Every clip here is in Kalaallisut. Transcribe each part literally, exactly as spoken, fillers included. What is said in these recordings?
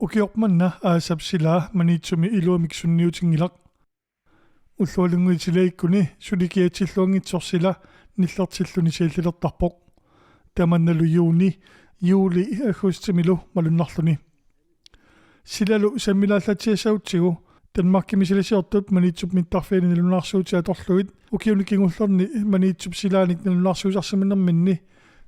Ukioq manna aasap silaa Maniitsumi iluamik sunniutinngilaq. Ullualunnguit silaakkuni suli kiatsilluanngitsoq sila nillertilluni siallilertarpoq. Tamannalu juuni, juuli, aggustimilu malunnarluni. Silalu sammilaallatsiassagutsigu Danmarkimi silasiortut Maniitsup mittarfiani nalunaarsuu atorlugit ukiuni kingullerni Maniitsup silaanik nalunaarsuu arsaannerminni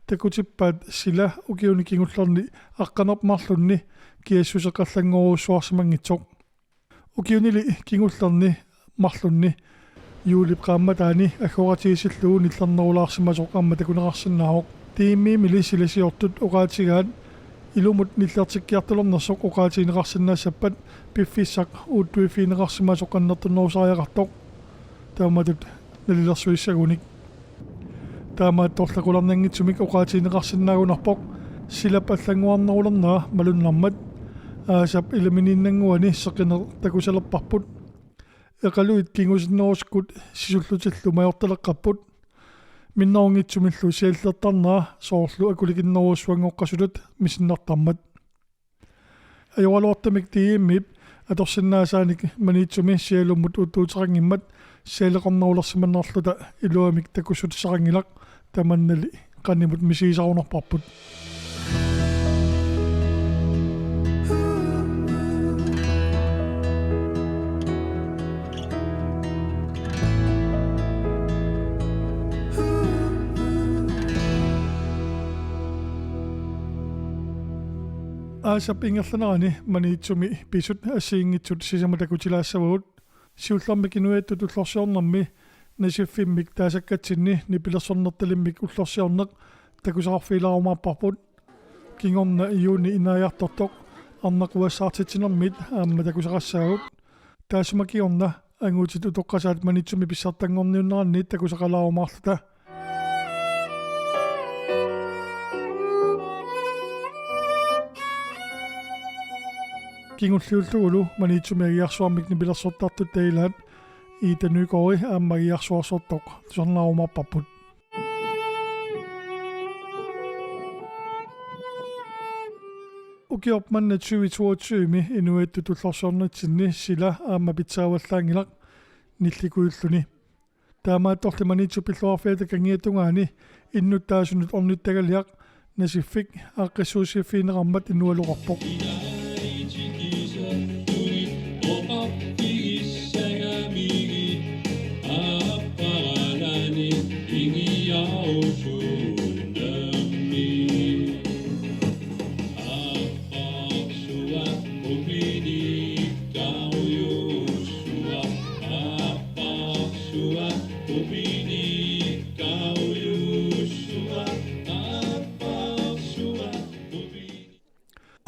takutippaat sila ukiuni kingullerni aqqaneq-marlunni kiassuseq qallanngorujussuarsimanngitsoq. Ukiunili kingullerni marlunni juulip qaammataani aggoratigisillugu nillernerulaarsimasoq aamma takuneqarsinnaavoq. D M I-mili silasiortut oqaatigaat ilumut nillertikkiartulernersoq oqaatigineqarsinnaassappat piffissaq uuttuiffigineqarsimasoq annertunerusariaqartoq. Taamatut nalilersuissagunik. Taamaattorli qularnanngitsumik oqaatigineqarsinnaagunarpoq silap allanngorarnerulernera malunnarmat. Aasap ilaminiinnannguani seqineq takusalerparput. Eqaluit kingusinnerusukkut sisullutillu majortaleqqapput. Minnerunngitsumillu siallilertarnera soorlu akulikinnerujussuanngoqqasutut misinnartarmat. Ajoraluartumik D M I-p atorsinnaasaanik Maniitsumi sialummut uuttuuteqanngimmat sialeqarnerulersimanerluta iluamik takussutissaqanngilaq, tamannali qanimut misigisarunarparput. Aasap ingerlanerani Maniitsumi pisut assigiinngitsut sisamat takutilaassavagut. Siullermik inuiattut ullorsiornermi nasiffimmik taasakkatsinni nipilersornertalimmik ullorsiorneq takusaqarfigilaarumaarparput. Kingorna juuni inaajartortoq arnaq uassaartitsinermit aamma takusaqassaagut. Taassuma kingorna angutit utoqqasaat Maniitsumi pissartanngorniunneranniit takusaqalaarumaarluta. Kingulliullugulu Maniitsumi agiarsuarmik nipilersortartutta ilaat Ida Nygaard aamma agiarsuarsortoq tusarnaarumaarparput. Ukioq manna tyve toogtyve-mi inuiattut ullorsiornitsinni sila aamma pitsaavallaanngilaq nillikujulluni. Taamaattorli Maniitsup pilluarfiata kangiatungaani innuttaasunut ornittagaliaq nasiffik aaqqissuussiffigineqarmat inualoqarpoq.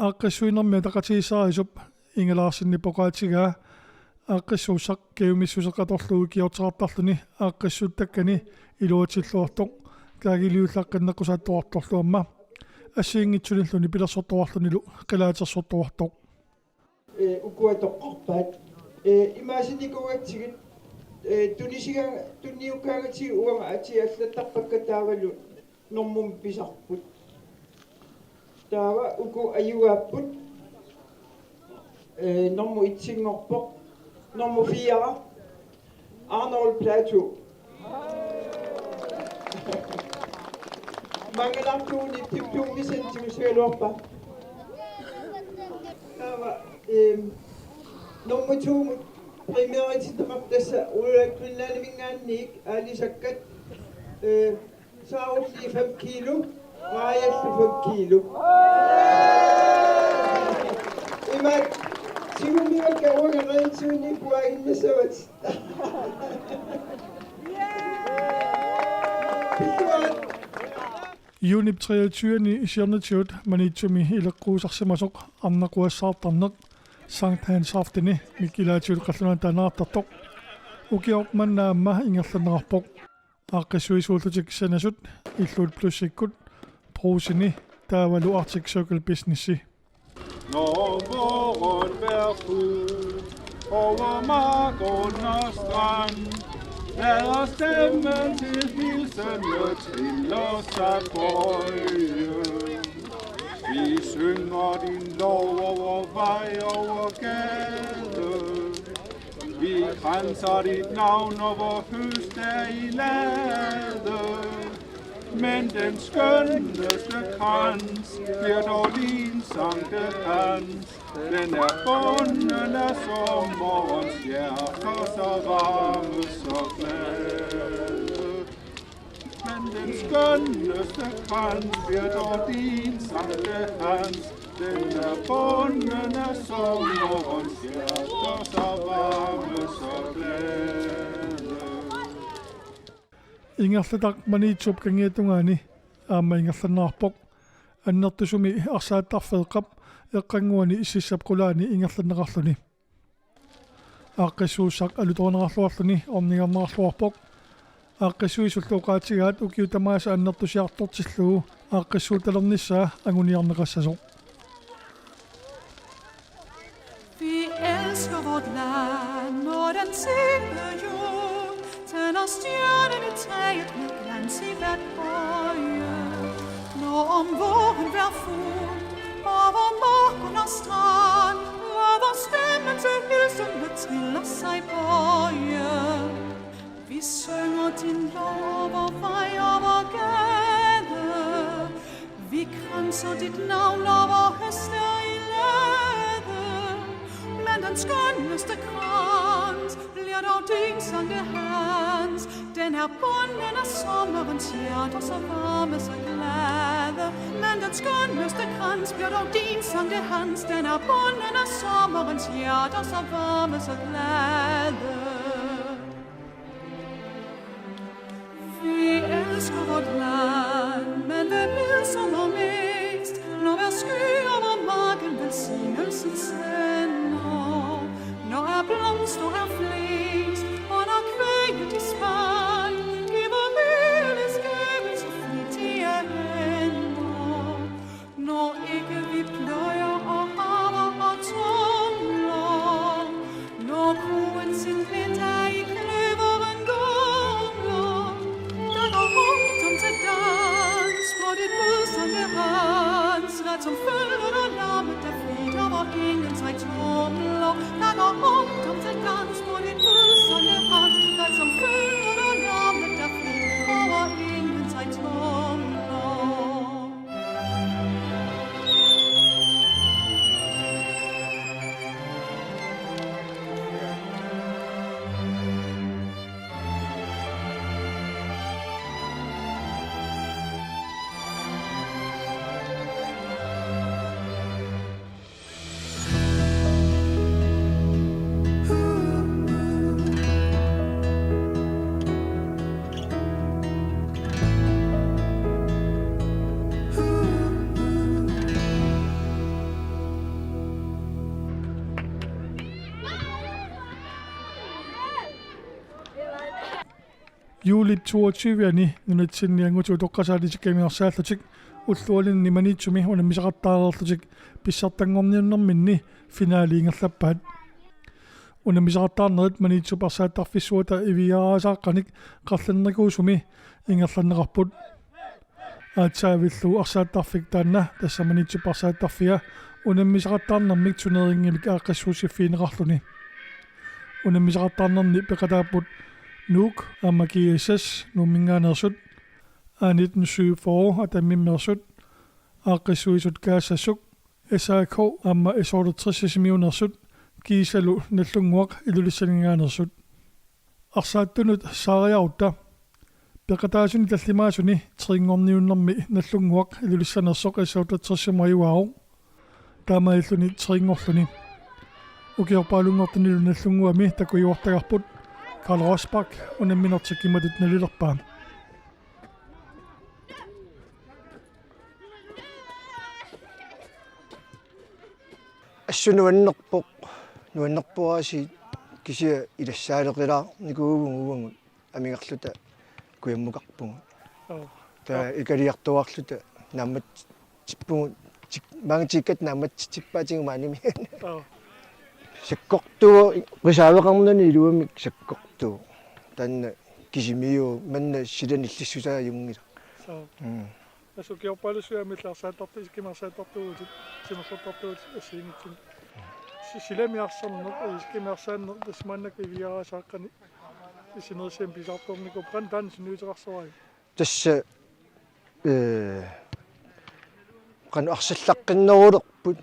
Aaqqissuinermi ataqatigiissaarisup Inga Larsenip oqaatigaa aaqqissuussaq kajumissuseq atorlugu ikiorteqartarluni aaqqissuuttakkani iluatsilluartoq, kaagiliullaqqinneqqusaattuartorlu aamma assigiinngitsunillu nipilersortuarlunilu qilaatersortuartoq. Ee, ukua toqqarpaat. Ee, imaasinikuugatsigit, ee, tunisiga-, tunniukkaangatsigit uanga atii allattarpakka taavalu normumik pisarput. Taava uku ajugaapput. Ee, normu etsinngorpoq. Normu fire. Arnold Platou. Mangalaartuunik diplomi santiusigaluarpa. Taava, ehm, normu to-mut primerititeqartassa Royal Greenlandiminngaanniit aalisakkat, eh, saarulliit fem kilo, raajallu fem kilo. Imaak, tigummigaakka uanga reitsuinni puaginnassavat. Juunip treogtyve-ni siornatigut Maniitsumi ileqquusarsimasoq arnaq uassaartarneq Sankt Hans Afteni mik ilaatigut qallunaatut taaneqartartoq ukioq manna aamma ingerlanneqarpoq. Aaqqissuisuullutik sanasut, illuut Plusikkut, Brugseni taavalu Arctic Circle Businessi. Når våren bærer frugter over mark og strand, lader stemmen til hilsen og triller sig på øen. Vi Synger din lov over vej og over gade. Vi kranser dit navn over høst i lade. Men den skønneste krans bliver dog din Sankt Hans. Den er bunden af sommerens hjerter, så varme, så glade. Men den skønneste krans bliver dog din Sankt Hans. Den er bunden af sommerens hjerter, så varme, så glade. Ingerlataq Maniitsup kangiatungaani aamma ingerlanneqarpoq. Annertusumi arsaattarfeeqqap eqqannguani sissap qulaani ingerlanneqarluni. Aaqqissuussaq alutorineqarluarluni ornigarneqarluarpoq. Aaqqissuisullu oqaatigaat ukiut tamaasa annertusiartortillugu aaqqissuuttalernissaa anguniarneqassasoq. Vi elsker vort land og den søde jord, tænder stjernerne taget med glans i hvert øje. Når om våren vejr fuld over marken og strand, lader stemmen til hilsende triller sig bøje. Vi synger din lov over vej og over gade. Vi kranser dit navn over høst i lade. Men den skønneste krans bliver dog din Sankt Hans. Den er bunden af sommerens hjerter, så varme, så glade. Men den skønneste krans bliver dog din Sankt Hans. Den er bunden af sommerens hjerter, så varme, så glade. Vi elsker vort land, men hvem midsommer mest, når hver sky over marken velsignelsen sender? Når er blomster er flest, og når kvæget i spand giver hvile i skaven så flittige hænder. Når ikke vi pløjer og haver og tumler, når kuen sin vinter i kløveren gumler, der går ungdom til dans på dit blødsomme rens, let som følget og lammet, der frit over ingen sig tumler. Der går ungdom til dans på dit blødsomme rens, let som følget og lammet, der frit over ingen sig tumler. Juulip toogtyve-ani nunatsinni angutit utoqqasaatitsikkami arsaallutik ullualinni Maniitsumi unammisaqattaareerlutik pissartanngorniunnerminni finaali ingerlappaat. Unammisaqattaarnerit Maniitsup arsaattarfissuata iviaasaaqqanik qarlinnikuusumi ingerlanneqarput. Aatsaavillu arsaattarfik taanna, tassa Maniitsup arsaattarfia, unammisaqattaarnermik turneringimik aaqqissuussiffigineqarluni. Unammisaqattaarnerni peqataapput Nuuk aamma G S S Nuumminngaanneersut, A nitten syvogfyrre Atammimmeersut, aaqqissuisut Kaassassuk, S A K aamma S otteogtres Sisimiuneersut, kiisalu Nagdlunguaq Ilulissaninngaanneersut. Arsaattunut saariarutta peqataasuni tallimaasuni trinngorniunnermi Nagdlunguaq Ilulissaneersoq S otteogtres-imut ajugaavoq. Taamaalilluni trinngorluni. Ukiorpaalunngortunilu Nagdlunguami takujuartagarput. Karl Rosbach unamminertik imatut nalilerpaa. Assut nuannerpoq, nuannerpoq aasiit, kisianni ilassaaleqilaarnikuuvugut uagut amigarluta kujammukarpugut. Joo. Taava ikaliartuaarluta naammatsippugut, tik-, maanga tikkat naammatsitsippaatigut maanimi. Joo. Sakkortuvoq, qisaaveqarnani iluamik sakkortuvoq. Taanna kisimiippoq, manna silanik illissusaajunngilaq. Joo. Mm. Tassa ukiorpaalussuit aamma illit arsaattartu-, isikkamik arsaattartuuvutit, timersortartuuvutit assigiinngitsunik. Si-, silami arsarneq, isikkamik arsaanneq, tassa maannakkut iviaasaaqqani sinerissami pisartornikuupput, qanoq taanna sunniuteqarsoraavit? Tassa, ee, qanoq arsallaqqinnerulerput,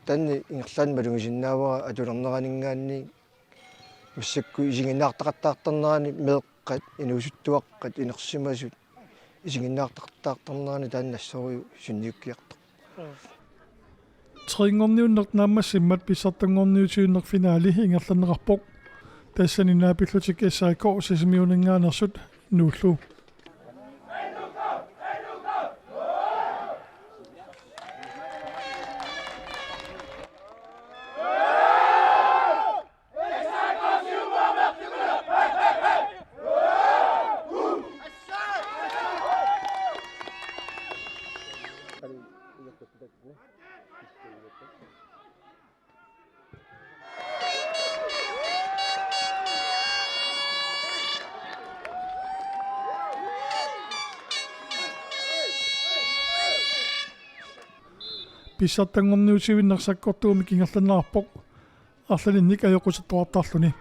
taanna ingerlaannaq malugisinnaavara atulerneraninngaanniit, massakkut isiginnaartaqattaartarnerani meeqqat, inuusuttuaqqat, inersimasut, isiginnaartaqattaartarnerani taanna assorujuk sunniukkiartoq. Aa. Tre-nngorniunneq naammassimmat pissartanngorniutivinneq finale ingerlanneqarpoq. Tassani naapillutik S A K Sisimiuninngaanneersut Nuullu. Pissartanngorniutivinneq sakkortuumik ingerlanneqarpoq, arlalinnik ajoqusertoqartarluni.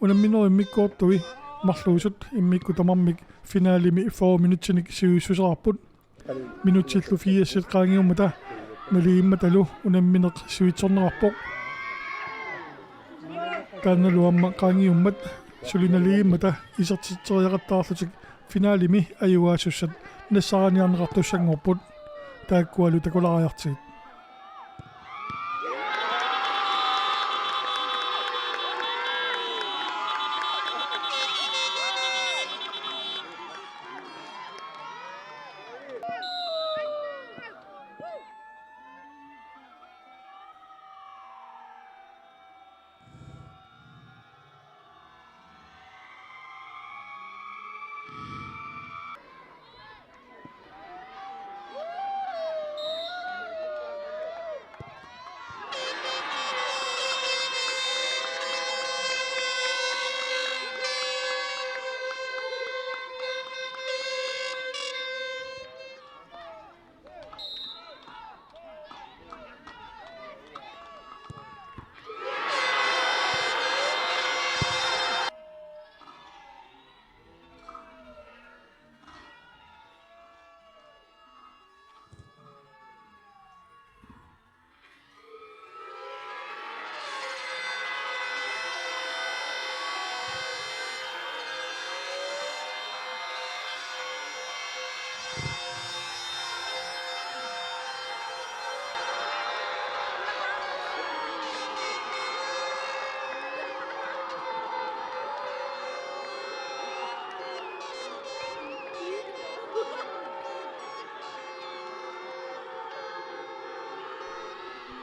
Unamminerup immikkoortui marluusut immikkut tamarmik finalemi fyrre minutsinik sivisussuseqarput. Minutsillu firsit qaangiummata naligimmatalu unammineq sivitsorneqarpoq. Taannalu aamma qaangiummat suli naligimmata isertitseriaqattaarlutik finalemi ajugaasussat nassaariniarneqartussanngorput, taakkualu takulaariartigit.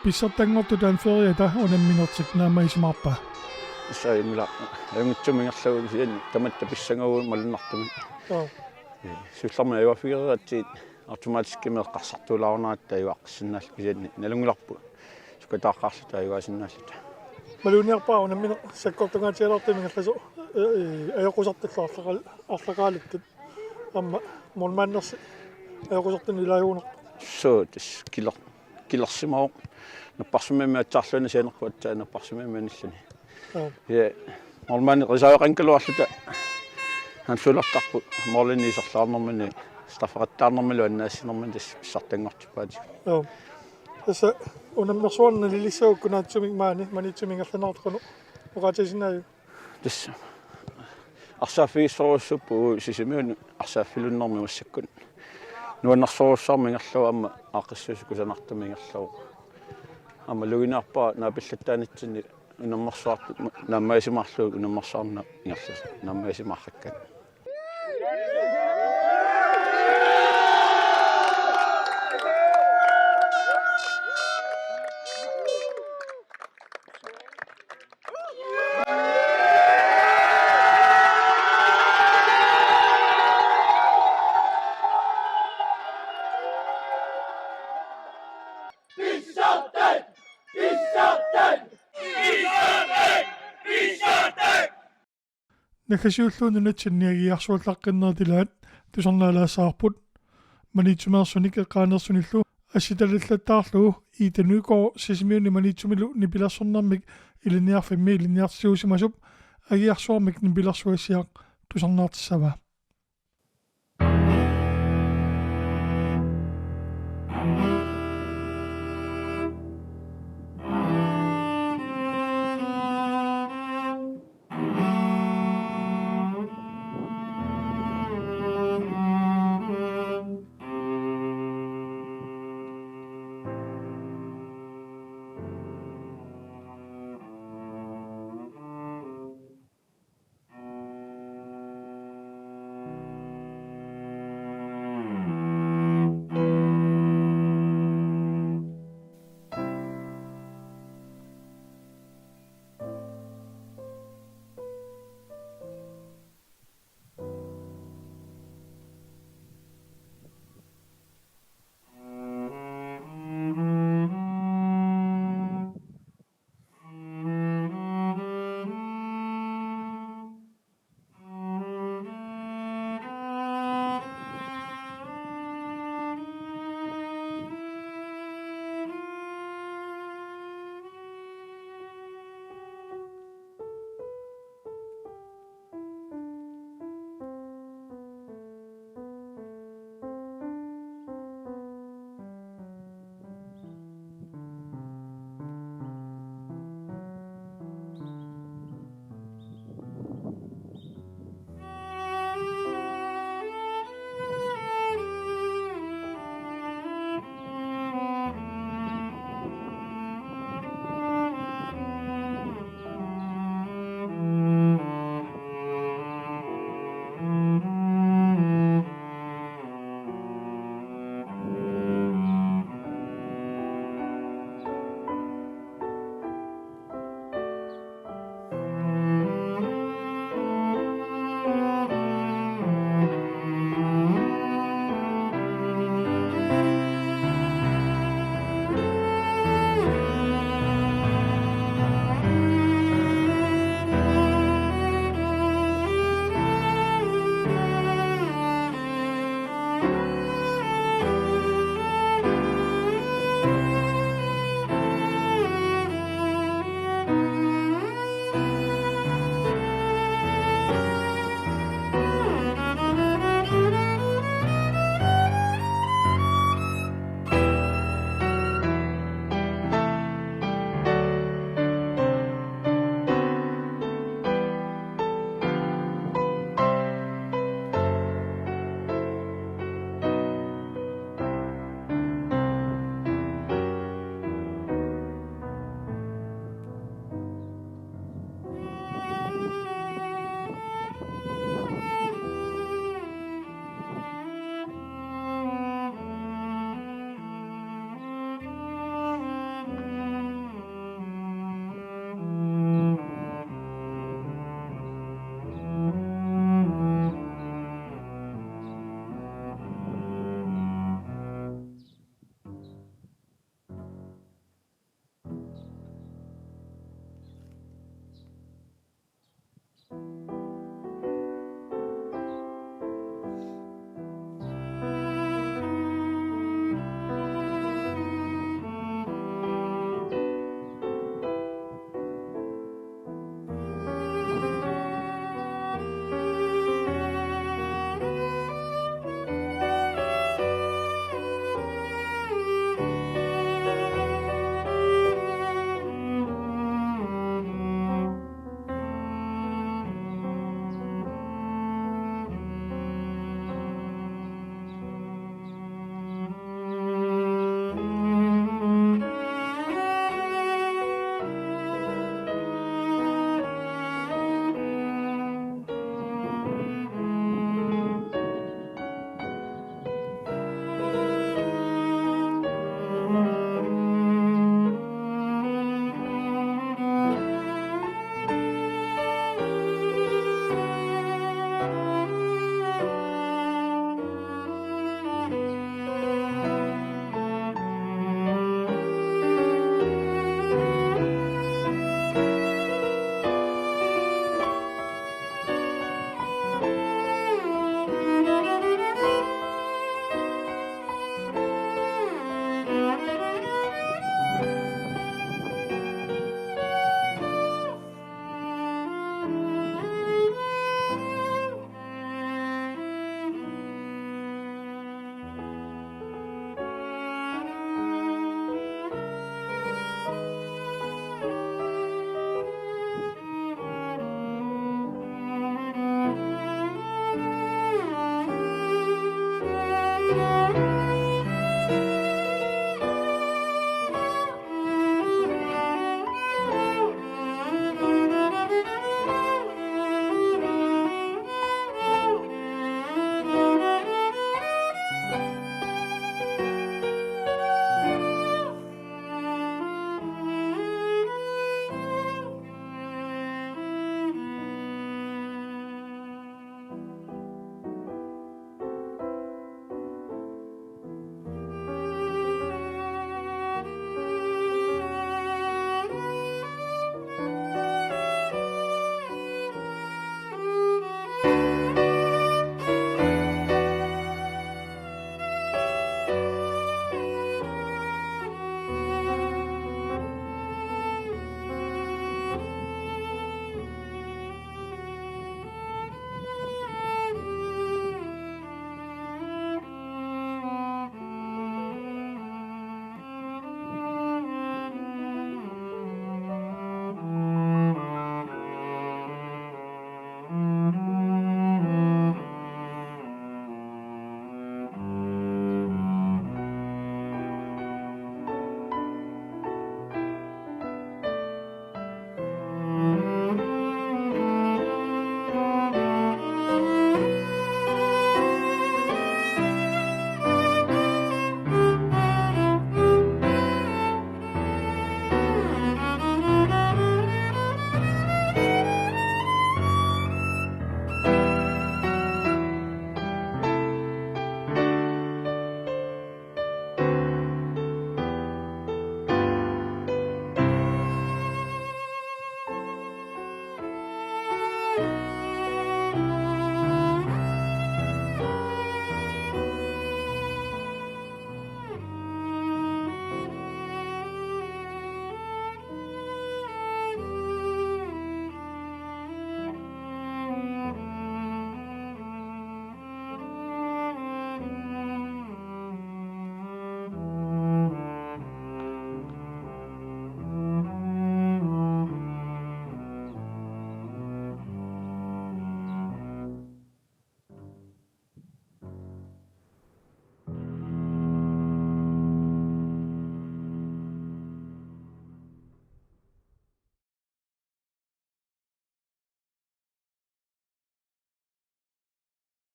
Pissartanngortut taanferiata unamminertik naammagisimaarpa? Tassa immila ajunngitsumik ingerlavoq kisianni tamatta pissangavugut malunnartumik. Joo. Ee, siullermik ajugaaffigereeratsigit automatiskimik eqqarsartuulaarunaratta ajugaaqqissinnaalluta kisianni nalunngilarput sukkataaqqaarluta ajugaasinnaalluta. Maluginiarpara unammineq sakkortungaatigilaartumik ingerlasoq, ee, ee, ajoqusartullu arlaqaal-, arlaqaaluttut. Aamma målmandersi ajoqusartunik ilaajugunarpoq. Suu, tassa kiler-, kilersimavoq. Napparsimmavimmi aatsaarluinnaq sianerpoq aatsaat napparsimmavimmi anilluni. Joo. Ja, målmandi reserveqanngikkaluarluta. Hansulartarput målini iserlaarnermini, straffeqattaarnermilu annaassinermini tassa pissartanngortippaatigut. Joo. Tassa unammersuarneq nalilissagukku naatsumik maani, Maniitsumi ingerlanneqartoq qanoq oqaatigisinnaavit? Tassa arsaaffigissorujussuupput Sisimiuni arsaaffiginermi massakkut. Nuannersorujussuarmik ingerlavoq aamma aaqqissuussat kusanartumik ingerlavoq. Aamma maluginiarpara naapillattaanitsinni unammersuartut naammagisimaarlugit unammersuarneq ingerlasoq naammagisimaarrakkat. Naggasiulluunniit nunatsinni agiarsuallaqqinnerit ilaat tusarnaalaassavarput. Maniitsumeersunik eqqaaneersunillu assitalallattaarlugu Ida Nygaard Sisimiuni Maniitsumilu nipilersornermik ilinniarfimmi ilinniartitsisuusimasup agiarsuarmik nipilersugassiaq tusarnaartissavaa.